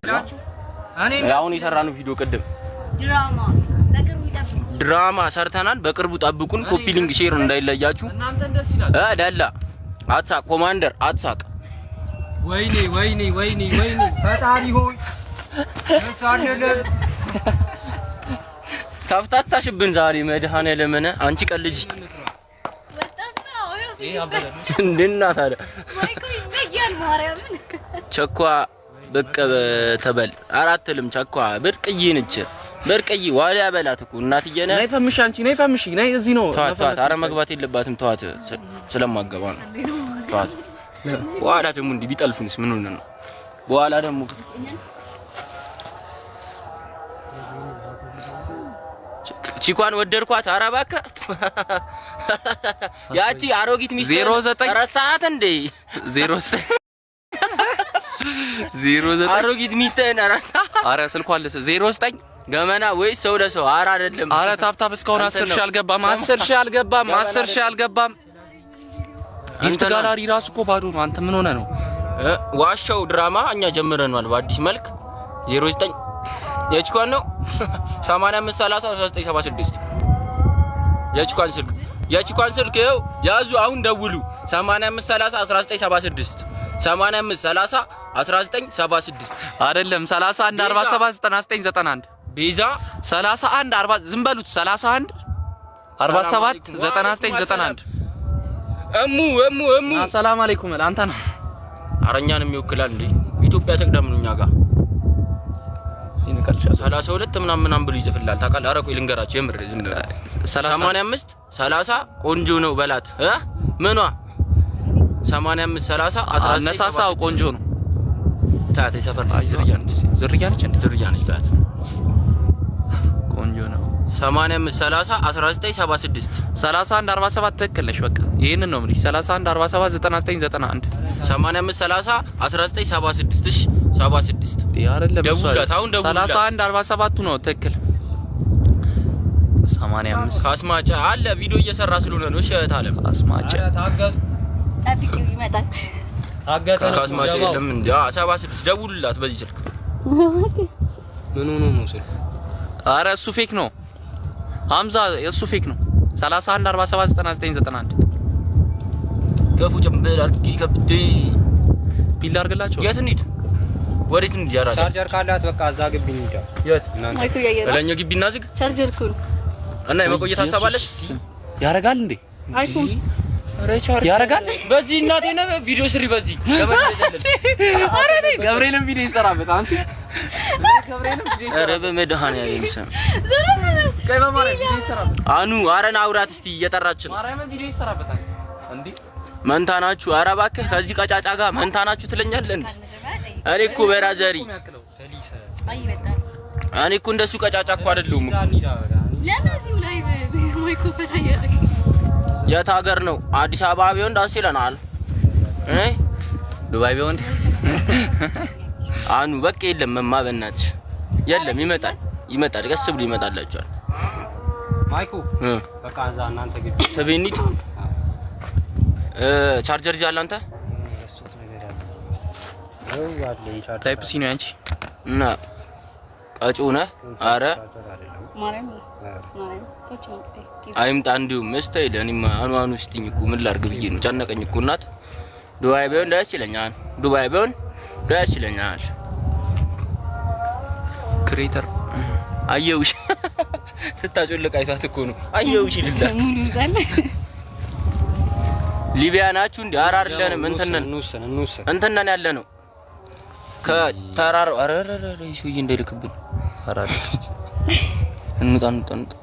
አሁን የሰራነው ቪዲዮ ቅድም ድራማ በቅርቡ ይጠብቁ። ድራማ ሰርተናል። በቅርቡ ጠብቁን። Copy link share እንዳይለያችሁ። ደላ አትሳቅ፣ ኮማንደር አትሳቅ። ወይኔ ወይኔ ወይኔ ወይኔ ፈጣሪ ሆይ ደስ። ተፍታታሽብን ዛሬ መድኃኔዓለምን። አንቺ ቀልጂ እንዴና ታዲያ ቸኳ ብቅ ተበል አራትልም ቸኳ ብርቅዬ ነች። ብርቅዬ ዋሊያ በላት እኮ እናትዬ ነህ። ነይ ፈምሽ፣ አንቺ ነይ ፈምሽ፣ ነይ እዚህ ነው። ተዋት ተዋት። ኧረ መግባት የለባትም ተዋት፣ ስለማገባ ነው። ተዋት። በኋላ ደግሞ እንዲህ ቢጠልፉንስ ምን ሆነን ነው? በኋላ ደግሞ ቺኳን ወደድኳት። ኧረ እባክህ ያቺ አሮጊት ሚስት 09 ረሳሃት እንዴ? 09 09 አሮጊት ሚስትህን ረሳሃት? ኧረ ስልኳ አለ 09 ገመና ወይስ ሰው ለሰው? ኧረ አይደለም። ኧረ tap tap እስካሁን 10,000 አልገባም። 10,000 አልገባም። 10,000 አልገባም። Gift gallery ራሱ እኮ ባዶ ነው። አንተ ምን ሆነ ነው? ዋሻው ድራማ እኛ ጀምረናል በአዲስ መልክ። 09 የቺኳን ነው 85 30 1976 የቺኳን ስልክ የቺኳን ስልክ ይኸው ያዙ። አሁን ደውሉ 85 30 1976 85 30 1976 አይደለም 31 47 99 91 ቤዛ 31 40 ዝም በሉት 31 47 99 91 እሙ እሙ እሙ ሰላም አለይኩም። አንተ ነው አረኛንም ይወክላል እንዴ? ኢትዮጵያ ትቅደም ነው እኛ ጋር 32 ምናምን ምናምን ብሎ ይጽፍላል። ታውቃለህ? ኧረ ቆይ ልንገራችሁ የምር ዝም ብለህ 85 30 ቆንጆ ነው በላት እ ምኗ 85 30 19 አነሳሳው ቆንጆ ነው። ታያት የሰፈር ዝርያ ነች፣ ዝርያ ነች እንዴ? ዝርያ ነች። ታያት ቆንጆ ነው። 85 30 1976 31 47 ትክክል ነሽ። በቃ ይሄንን ነው የምልሽ። 31 47 99 91 85 30 1976 እሺ 76 አይደለም እሱ ደውላት፣ አሁን ደውላት። 31 47 ነው ትክክል። 85 ካስማጫ አለ ቪዲዮ እየሰራ ስለሆነ ነው። እሺ እህት አለም አስማጨ ጠብቂው ይመጣል። ካስማጫ የለም እንዴ? 76 ደውሉላት በዚህ ስልክ። ምን ሆኖ ነው ስልኩ? አረ እሱ fake ነው ሀምዛ፣ እሱ fake ነው። 31 47 99 91 ከፉ ጭንብል አድርጌ ከብቴ ቢል አድርግላቸው። የት እንሂድ? ወዴት እንሂድ? ያራል ቻርጀር ካላት በቃ እዛ ግቢ እንሂድ። የት እናንተ ማይኩ እያየ ነው። እላኛው ግቢ እናዝግ ቻርጀር እኮ ነው። እና የመቆየት ሀሳብ አለሽ? ያረጋል እንዴ? አይፎን ያረጋል። በዚህ እናቴ ነው ቪዲዮ ስሪ። በዚህ አረ እኔ ገብርኤልም ቪዲዮ ይሰራበት አንቺ ኧረ በመድኃኒዓለም ስም ቆይ በማርያም ቪዲዮ ይሰራበት። አኑ አረን አውራት እስቲ እየጠራች ነው። ማርያምን ቪዲዮ ይሰራበታል እንዴ? መንታ ናችሁ። ኧረ እባክህ ከዚህ ቀጫጫ ጋር መንታ ናችሁ ትለኛለህ እንዴ? እኔ እኮ በራዘሪ አይ ይመጣል። እኔ እኮ እንደሱ ቀጫጫ እኮ አይደለሁም እኮ። ለምን እዚሁ ላይ ማይኩ ፈታ እያደረገ የት ሀገር ነው? አዲስ አበባ ቢሆን ደስ ይለናል። እ ዱባይ ቢሆን አኑ በቃ የለም መማ በእናትሽ የለም። ይመጣል ይመጣል፣ ቀስ ብሎ ይመጣላችኋል። ማይኩ እ በቃ እዛ እናንተ ግቢ። ተቤት እንሂድ። ቻርጀር ይዘሃል አንተ? ረሱት ነገር ያለ ነው አለ የቻርጀር Type C ነው ያንቺ። እና ቀጩ ነህ። አረ ቻርጀር አይደለም። ማርያም ማርያም ሰዎች ነው አይምጣ እንዲሁም እስታይ ለኔማ አኑ አኑ ስትኝ እኮ ምን ላድርግ ብዬ ነው ጨነቀኝ እኮ እናት። ዱባይ ቢሆን ደስ ይለኛል። ዱባይ ቢሆን ደስ ይለኛል። Creator አየውሽ ስታጮልቅ አይቷት እኮ ነው። አየውሽ ይልላት። ሙሉ ይዛል። ሊቢያ ናችሁ እንዴ? ኧረ አይደለንም። እንትነን እንውሰን እንውሰን እንትነን ያለ ነው ከተራራው። ኧረ ኧረ ኧረ ይህ ሰውዬ እንዳይልክብን። አራድ እንውጣ እንውጣ እንውጣ።